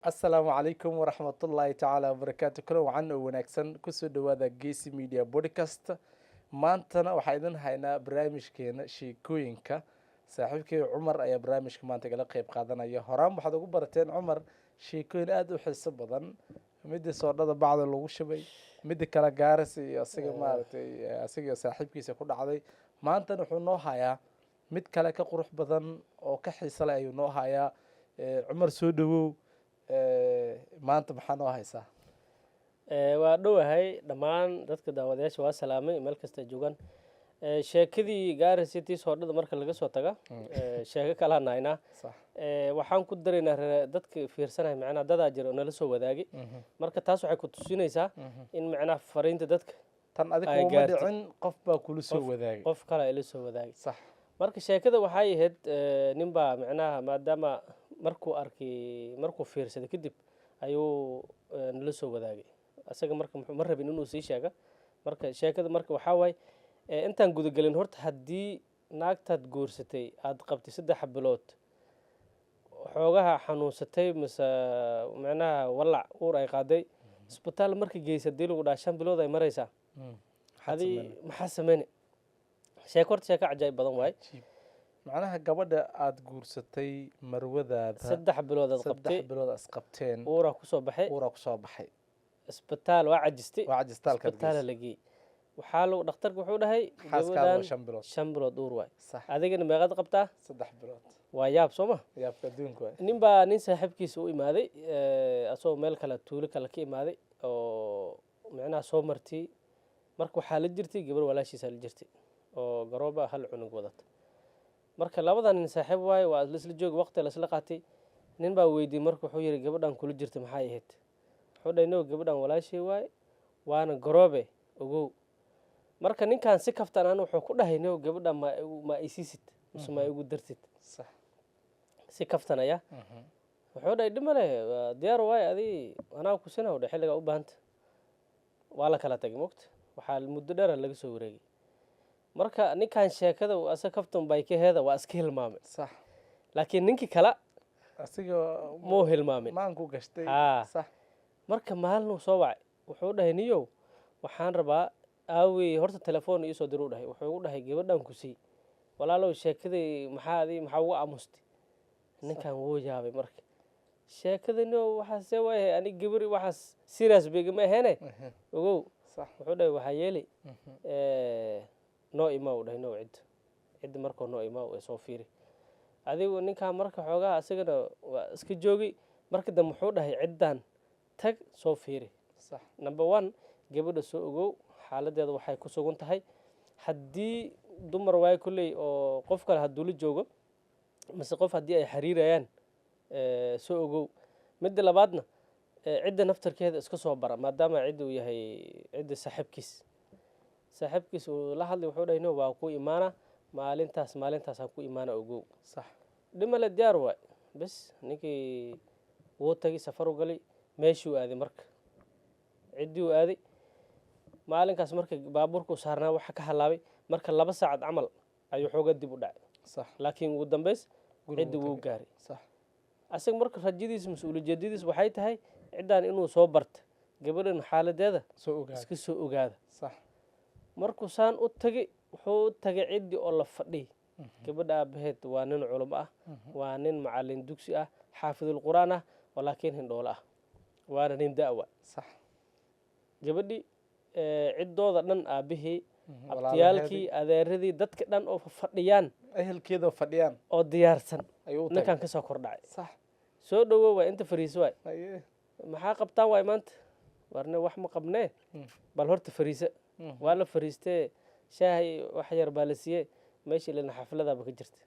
Asalaamu calaykum waraxmatullaahi tacaala wabarakaatu. Kulan wacan oo wanaagsan, kusoo dhawaada Geesi Media Podcast. Maantana waxaa idin haynaa barnaamijkeena sheekooyinka. Saaxiibkay Cumar ayaa barnaamijka maanta igala qeyb qaadanaya. Horaan waxaad ugu barateen Cumar sheekooyin aada u xiiso badan, midii soodhada bacda lagu shubay, midii kale gaaris iyo asiga maaragtay asiga saaxiibkiisa ku dhacday. Maantana wuxuu noo hayaa mid kale ka qurux badan oo ka xiiso leh ayuu noo hayaa. Cumar, soo dhawow. Maanta maxaa noo haysaa? Waa dhowahay dhammaan dadka daawadayaasha, waa salaamay meel kasta joogaan. Sheekadii Gaaris City soodhada marka laga soo taga, sheeko kalaan haynaa. Waxaan ku daraynaa dadka fiirsanaya, macnaha dadaa jira oo nala soo wadaagay. Marka taas waxay ku tusinaysaa in macnaha fariinta dadka tan adig ay kuma gaartay. dhicin, qof baa kula soo wadaagay. Qof kale ila soo wadaagay. Marka sheekada waxay ahayd, nin baa macnaha maadaama markuu arkay, markuu fiirsaday kadib ayuu nala soo wadaagay isaga. Marka muxuu ma rabin inuu sii sheega. Marka sheekada marka waxaa waaye, intaan gudagelin horta, haddii naagtaad guursatay aad qabtay 3 bilood, xoogaha xanuunsatay mise macnaha walac uur ay qaaday, isbitaal marka geysa, hadii lagu dhaha 5 bilood ay maraysaa, Maxaad adi sameynay? Maxaa sameyne? Sheeko horta sheeko cajaa'ib badan waaye. Cajiib. Macnaha gabadha aada guursatay, marwadaada, 3 bilood aad 3 qabtay, bilood as qabteen, uuraa kusoo baxay, uuraa kusoo baxay, isbitaal waa cajistay, waa cajistaalkaad isbitaala geysay. La geeyey. Waxaa lagu dhakhtarka wuxuu dhahay xaaskaada gabadhan waa 5 bilood. 5 bilood uur waay. Adigana meeqaad qabtaa? 3 bilood. Waa yaab, soo ma? Yaabka adduunka waay. Nin baa nin saaxiibkiisa u imaaday, asagoo meel kale, tuulo kale ka imaaday oo micnaha soo martay. Marka waxaa la jirtay gabar walaashiisa la jirtay oo garooba hal cunug wadata. Marka labada nin saaxiib waaye, waa isla joogi, waqti lasla qaatay. Nin baa weydiiyey marka, wuxuu yidhi, "Gabadhan kula jirta maxay ahayd?" Wuxuu dhahay, "No, gabadhan walaashay waaye, waana garoobe, ogow." Marka ninkan si kaftan aan wuxuu ku dhahay, "No, gabadhan ma isiisid mise ma igu dartid?" Si kaftan ayaa wuxuu dhahay, "Dhib male, waa diyaar waaye, adi anaa ku sina." Dhe xilligaa u baahanta waa la kala tagay. Mogta waxaa muddo dheera laga soo wareegay. Marka ninkan sheekada asa kaftan bay ka heeda waa iska hilmaamay. Laakiin ninkii kale asiga muu hilmaamin. Maanku gashtay. Haa. Marka maalin uu soo wacay, wuxuu dhahay, "Niyow, waxaan rabaa aawey horta telefoon iisoo diruu." Dhahay, wuxuu igu dhahay, "Gabadhan ku sii, walaalow, sheekadii maxaa adi maxaa uga aamustay?" Ninkan wuu yaabay. Marka sheekada, niyow, waxaas see waayahay, ani gabar waxaas serious bigama aheene, ogow. Wuxuu dhahay, "Waxaa yeeli, noo imaa." Dhahay, "Noo cid cidda markoo noo imaa ee soo fiiri adigu." Ninkan marka xoogaha isagana waa iska joogay. Marka dambe wuxuu dhahay, "Ciddan tag, soo fiiri. Number one, gabadha soo ogow xaaladeeda waxay ku sugan tahay. Haddii dumar waayo kolley oo qof kale hadduu la joogo mise qof haddii ay xiriirayaan, soo ogow. Midda labaadna, cidda naftarkeeda iska soo bara, maadaama cidda uu yahay cidda saaxiibkiis." Saaxiibkiis uu la hadlay, wuxuu dhahay, "No, waa ku imaana maalintaas, maalintaasaan ku imaana, ogow." Dhimale, diyaar waay. Bes ninkii wuu tagay, safar u galay, meeshuu aaday. Marka ciddii uu aaday maalinkaas, marka baabuurka uu saarnaa waxa ka halaabay. Marka 2 saacad camal ayuu xooga dib u dhacay. Laakiin ugu dambeys gurigu ciddi wuu tagay. gaaray. Asaga marka rajadiisa mise ulajeedadiis waxay tahay ciddan inuu soo barta, gabadhan xaaladeeda soo ogaada, iska soo ogaada. Markuu saan u tagay, wuxuu u tagay ciddii oo la fadhiy. Gabadha aabaheed waa nin culimo ah, waa nin macalin dugsi ah, xaafidul qur'aan ah, oo laakiin hindhoolo ah, waana nin da'wa. Gabadhii, ciddooda dhan, aabihii, abtiyaalkii, adeeradii, dadka dhan oo fadhiyaan, ehelkeeda fadhiyaan, oo diyaarsan, ayuu u tagay. Ninkan kasoo kordhacay. "Soo dhowo waay, inta fariiso waay." "Maxaa qabtaan waay maanta?" "Warne wax ma qabnee, bal horta fariisa." Waa la fariistee, shaahi wax yar baa la siiyey. Meesha ilana xafladaaba ka jirta.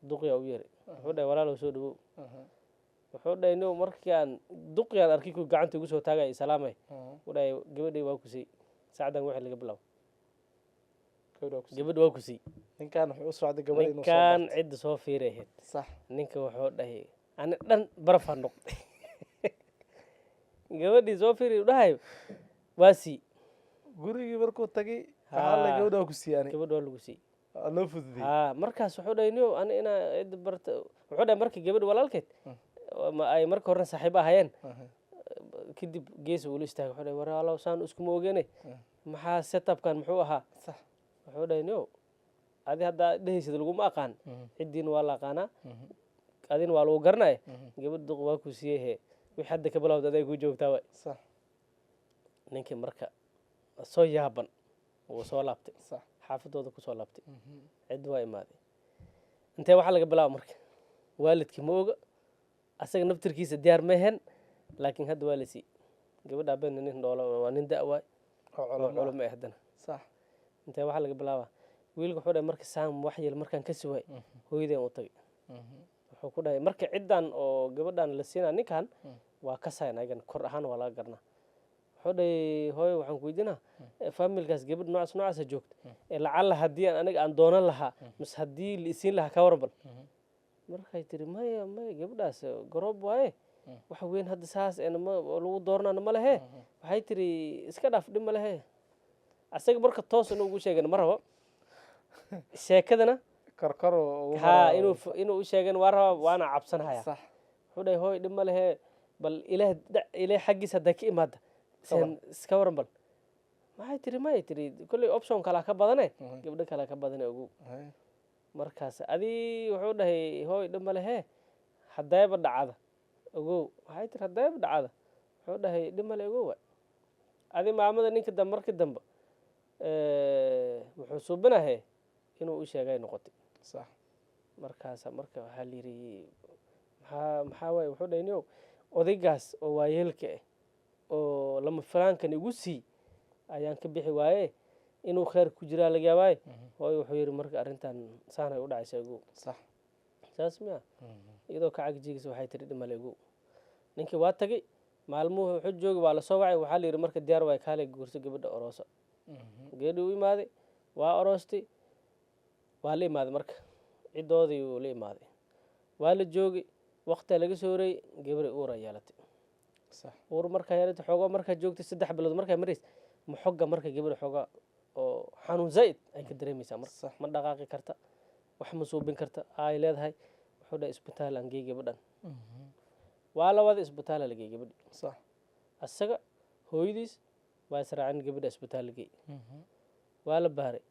Duqyaa u yeeray, wuxuu dhahay, "Walaalow, soo dhawow." Wuxuu dhahay, "No, markaan duqyaan arkay ku gacanta igu soo taagay, salaamay." Wuxuu dhahay, "Gabadhay waa ku siiyey saacdan wixii laga bilaabo." Gabadha waa ku siiyey. Gabadh waa ku siiyey. Ninkan wuxuu u socday gabadha inuu soo ninkan barto. Cidda soo fiiray ahayd. Ninka wuxuu dhahay, "Ani dhan barafaa noqday." Gabadhii soo fiiray u dhahayo waa sii. Gurigii markuu tagay, waxaa la gabadha waa ku siiyey ani. Gabadh waa lagu siiyey. Waa loo fududiyey. Haa, markaas wuxuu dhahay, "Niyow, ani inaa cidda barta." Wuxuu dhahay marka gabadh walaalkeed Ma ay marka horena saaxiib ahayeen. Kadib gees uu la istaagay, wuxuu dhahay, "Walaalow, saan iskuma ogene, maxaa setupkan muxuu ahaa?" Wuxuu dhahay, "No, adi haddaa dhehaysid laguma aqaan, ciddiina waa la aqaanaa, adina waa lagu garanaya. Gabadh duq waa ku siiyey, he wixii hadda ka bilowda aday ku joogtaa waay." Ninkii marka soo yaaban wuu soo laabtay, xaafadooda kusoo laabtay. Cid waa imaaday. Intee waxaa laga bilaaba marka? Waalidkii ma oga, asaga naftirkiisa diyaar ma ahen, laakiin hadda waa la siiyey gabadha. Abeena nin dhoolo waa nin da' waay oo oo culamo ah. Culamo eh haddana. Intee waxaa laga bilaabaa? Wiilka wuxuu dhahay, marka saan wax yeel markaan ka siwaay, hooyadeen u tagay. Wuxuu ku dhahay, marka ciddan oo gabadhan la siinaa ninkan waa ka sayn, ayagan kor ahaan waa laga garanaa. Wuxuu dhahay, "Hooyo, waxaan ku weydiinaa, familkaas gabadh noocaas noocaasa joogta, ee lacalla haddii aan aniga aan doonan lahaa mise haddii la isiin lahaa, ka waran bal?" Markay tiri, "Maya, maya, gabadhaas garoob waaye, wax weyn hadda saas een ma oo lagu dooranana ma lehe." Waxay tiri, "Iska dhaaf, dhib ma lehe." Asaga marka toos inuu ugu sheegana ma rabo sheekadana. Korkor ugu ha maro. Inuu u sheegana waa rabaa, waana cabsanaya. Wuxuu dhahay, "Hooy, dhib ma lehe, bal Ilaah Ilaah xaggiisa hadday ka imaada seen iska waran bal?" Maxay tiri? "Maya," tiri, "kolley option kalaa ka badane, gabdho kalaa ka badane, ogow." Markaas adii wuxuu dhahay, "Hooy, dhib ma lehe, haddayba dhacda ogow." Waxay tiri, "Haddayba dhacda?" Wuxuu dhahay, "Dhib male, ogow." Waay adi maamada ninka dambe markii dambe wuxuu suubinahe inuu u sheegay noqotay. Markaasa marka waxaa la yidhi, Maxaa waaye?" Wuxuu dhahay, "Niyow, odaygaas oo waayeelka ah oo lama filaankan igu sii ayaan ka bixi waaye, inuu kheyr ku jiraa laga yaabaaye, hooyo." Wuxuu yidhi, "Marka arrintan saanay u dhacaysa, ogow." "Saas miya?" Iyadoo ka cagjiigisa waxay tiri, "Dhimale, ogow." Ninkii waa tagay. Maalmuhu wuxuu joogay, waa lasoo wacay. Waxaa la yidhi, "Marka diyaar waay, kaalay guurso gabadha, oroosa." Gabadhii u imaaday, waa oroostay, waa la imaaday. Marka ciddoodii uu la imaaday, waa la joogay. Waqtigaa laga soo horeeyey, gabadhi uur ay yeelatay. Uur markaa yeelatay, xoogaa markaa joogtay, 3 bilood markaa marays, maxogga marka gabadha xoogaa oo xanuun zaa'id ay ka dareemaysaa. Marka ma dhaqaaqi karta, wax ma suubin karta ay leedahay. Wuxuu dhahay, "Isbitaal aan geey gabadhan." Waa la wada, isbitaala la geey gabadhi. Asaga hooyadiis waa israacin, gabadha isbitaal la geey. Waa la baaray,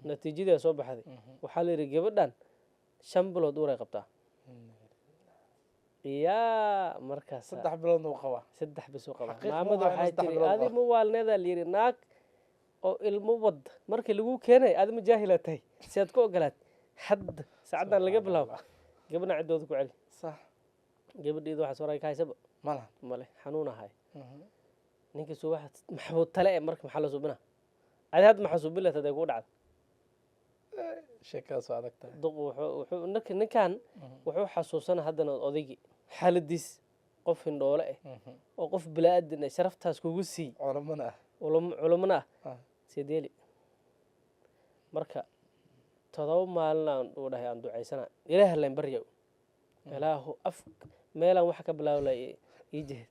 natiijadii soo baxday. Waxaa la yidhi, gabadhan 5 bilood uur ay qabtaa. Yaa markaas 3 biloodna uu qabaa. Saddex bis uu qabaa. Xaqiiq ma Maamada aha inuu waxay 3 tiri, bilood "Adi qabo. ma waalneedaa?" La yidhi, "Naag oo ilmo wad markii lagu keenay, adi ma jaahilaa tahay? Si aad ku ogolaat hadda saacaddan laga bilaabo gabadhan ciddooda ku celi." Gabadheedu waxaas waray ka haysaba Malaha. Male, xanuun ahay. Ninkiisu waxa maxuu tale e? Marka maxaa la suubinaa? Adi hadda maxaa suubin lahayd haday kugu dhacdo? Sheekadaas waa adag tahay. Duq wuxuu ninkan wuxuu xasuusana haddana odaygii xaaladiis, qof hindhoole ah oo qof bilaadan ah sharaftaas kugu sii Culamana ah. Culamana ah. Sideeli marka 7 maalin aan uu dhahay aan ducaysana, Ilaah leen barya, Ilaahu af meelaan wax ka bilaabi lahay ii jehed,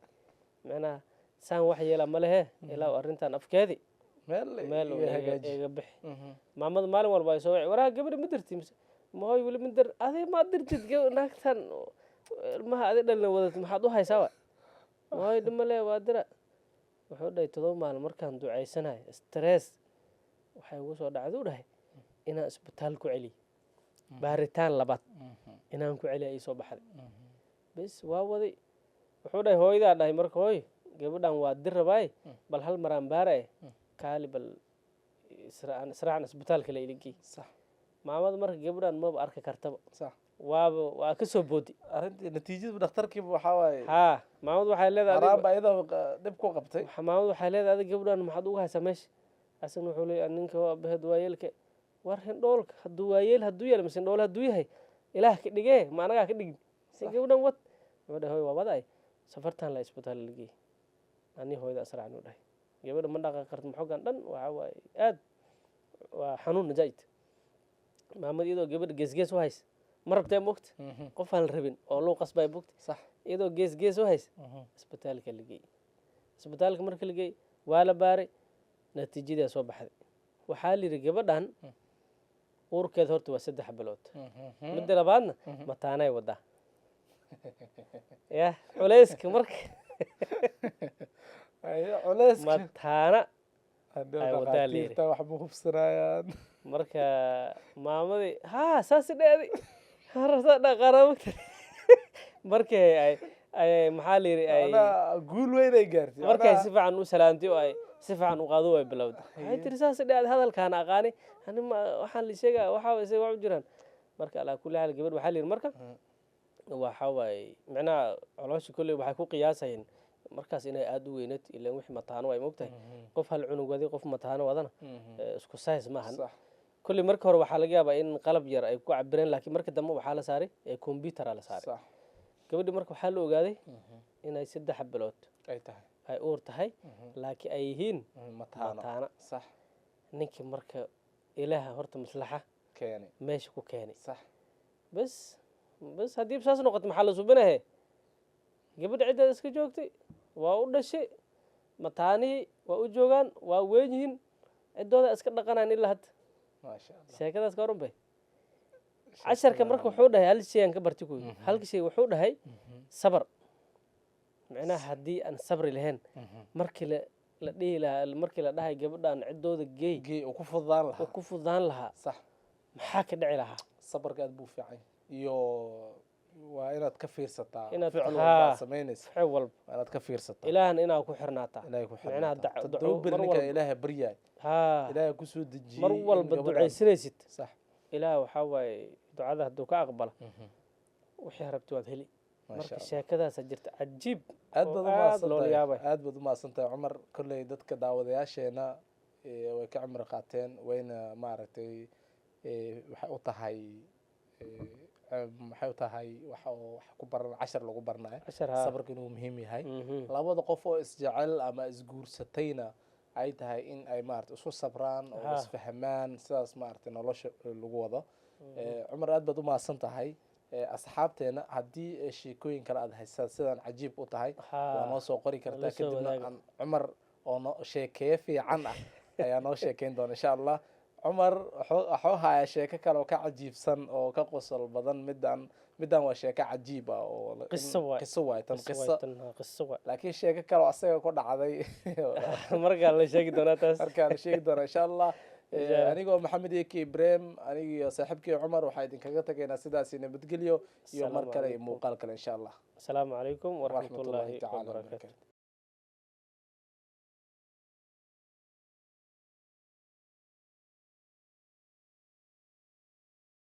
macnaha saan wax yeelaa ma lehe, Ilaahu arrintan afkeedi meel meel iga uu hagaaji. Iga bixi. Maamada maalin walba ay soo wici, "Waraa, gabadha ma dirti mise mahoy weli ma dir? Adi ma dirtid gabadh naagtan ilmaha adi dhalina wadat, maxaad u haysaa?" Wa mahoy, "Dhimale, waa dira." Wuxuu dhahay, "7 maalin markaan ducaysanayo, stress waxay ugu soo dhacday," u dhahay, "inaan isbitaal ku celiyo, baaritaan labaad inaan ku celiya ii soo baxday. Bes waa waday." Wuxuu dhahay, hooyadaa dhahay, "Marka hooy, gabadhan waa dir rabaay, bal hal maraan baaraye, kaali bal israacan isbitaalka la iligey." Maamada marka gabadhan maba arki kartaba. Waaba waa ka soo boodi. Arrintii natiijadu dhakhtarkiiba waxaa waaye. Haa, maamadu waxay leedahay Haraanba iyadoo dhib ku qabtay. Maamadu waxay leedahay, "Adiga gabadhan maxaad uga haysaa meesha?" Asagna wuxuu leeyahay, "Ninka waa abaheed waayeelka. War hindhoolka hadduu waayeel hadduu yahay mise hindhoole hadduu yahay, Ilaah ka dhigee, ma anagaa ka dhigin se? Gabadhan wad." Wuxuu dhahay, "Hooy, waa wadaay safartan, la isbitaal la geeyey, ani hooyada asracni." U dhahay, "Gabadha ma dhaqan karto, maxoogan dhan waxaa waaye aad waa xanuun zaid." Maamad iyadoo gabadha gees gees u haysa, ma rabtee mogta, qof aan la rabin oo loo qasbay mogta. Iyadoo gees gees u haysa isbitaalka la geeyey. Isbitaalka marka la geeyey, waa la baaray, natiijadaa soo baxday. Waxaa la yidhi, gabadhan uurkeed horta waa 3 bilood. Midda labaadna mataanay wadaa. Yah, culayska marka Haye, culayska mataana hadhow ay wadaa la yidhi. Dhakhaatiirta wax ma hubsanayaan. Marka maamadii haa saasi dheedi harasa dhaqaramagta markay ay maxaa la yidhi ay Macnaha guul weyn ay gaartay. Markay Macnaha si fiican u salaantay oo ay si fiican u qaado way bilowday, waxay tiri, saasi dheedi hadalkaan aqaani ani ma waxaan la sheegaa waxa isaga wax u jiraan. Marka alaa kulli xaal, gabadh waxaa la yidhi marka waxa waaye micnaha caloosha kolley waxay ku qiyaasayeen markaas inay aada u weyneed, ilaan wixii mataano ay mogtahay, qof hal cunug waday, qof mataano wadana isku size maahan. Kolley marka hore waxaa laga yaabaa in qalab yar ay ku cabireen, laakiin marka dambe waxaa la saaray computer la saaray. Gabadhi marka waxaa la ogaaday inay 3 bilood ay tahay, ay uur tahay, laakiin ay yihiin mataano. Mataano. Ninkii marka Ilaaha horta maslaxa keenay meesha ku keenay. Bes bes, haddii saas noqoto maxaa la subinahe? Gabadha ciddeeda iska joogtay, waa u dhashay mataanihii, waa u joogaan, waa weyn yihiin, ciddooda iska dhaqanayan ilaa hadda. Maasha Allah. Sheekadaas ka waran bay casharka marka wuxuu dhahay hal shay aan ka barti kuyi, halka shay wuxuu dhahay sabar. Micnaha haddii aan sabri lahayn, markii la dhihi lahaa, markii la dhahay gabadhan ciddooda geey, gee uu ku fududaan oo lahaa, ku fududaan lahaa, maxaa ka dhici lahaa? Sabarka aad buu fiican yahay. Iyo waa inaad ka fiirsataa ficil walba aad samaynaysa. Ficil walba. Waa inaad ka fiirsataa. Ilaahna inaad ku xirnaataa. Ilaahay ku micnaha xirnaataa. Duco 7 beri mar ninka walba. Ilaahay baryaay, Ilaahay kusoo dejiyey mar in walba gabadhan ducaysanaysid. Ilaah waxaa waaye ducada hadduu ka aqbala, wixii rabti waad heli. Maasha Marka Allah. sheekadaasa jirta cajiib Aad oo baad aad loola umahadsantahay. yaabay. Aad baad umahadsantahay, Cumar. Kolley dadka daawadayaasheena way ka cimri qaateen, wayna maaragtay waxay u tahay maxay u tahay wax oo wax ku baran, cashar lagu baranayo. Cashar. Sabarka inuu muhiim yahay, labada qof oo isjecel ama isguursatayna ay tahay in ay maarata isku sabraan oo isfahmaan, sidaas maaragtay nolosha lagu wado. Cumar, aad baad umahadsan tahay. Asxaabteena haddii sheekooyin kale aad haystaan sidaan cajiib u tahay, waa noo soo qori kartaa. Nala soo Kadibna wadaaga. aan Cumar oo noo sheekeeye fiican ah ayaa noo sheekeyn doona, insha Allah. Cumar wuxuu hayaa sheeko kale oo ka cajiibsan oo ka qosol badan midaan. Midaan waa sheeko cajiib ah oo Qiso waay. Qiso waay tan. Qiso qiso waay tan, qiso waay. Laakiin sheeko kale oo asaga ku dhacday Markaa la sheegi doonaa taas. Markaa la sheegi doona, insha Allah. Insha Allah. Anigoo Maxamed Eki Ibrahim, anigiyo saaxiibkii Cumar, waxaa idinkaga tagaynaa sidaasi nabadgelyo iyo mar Asalaamu kale iyo calaykum. muuqaal kale, insha Allah. Asalaamu calaykum waraxmatullahi waraxmatullaahi tacaala wabarakaatu. wabarakaatu.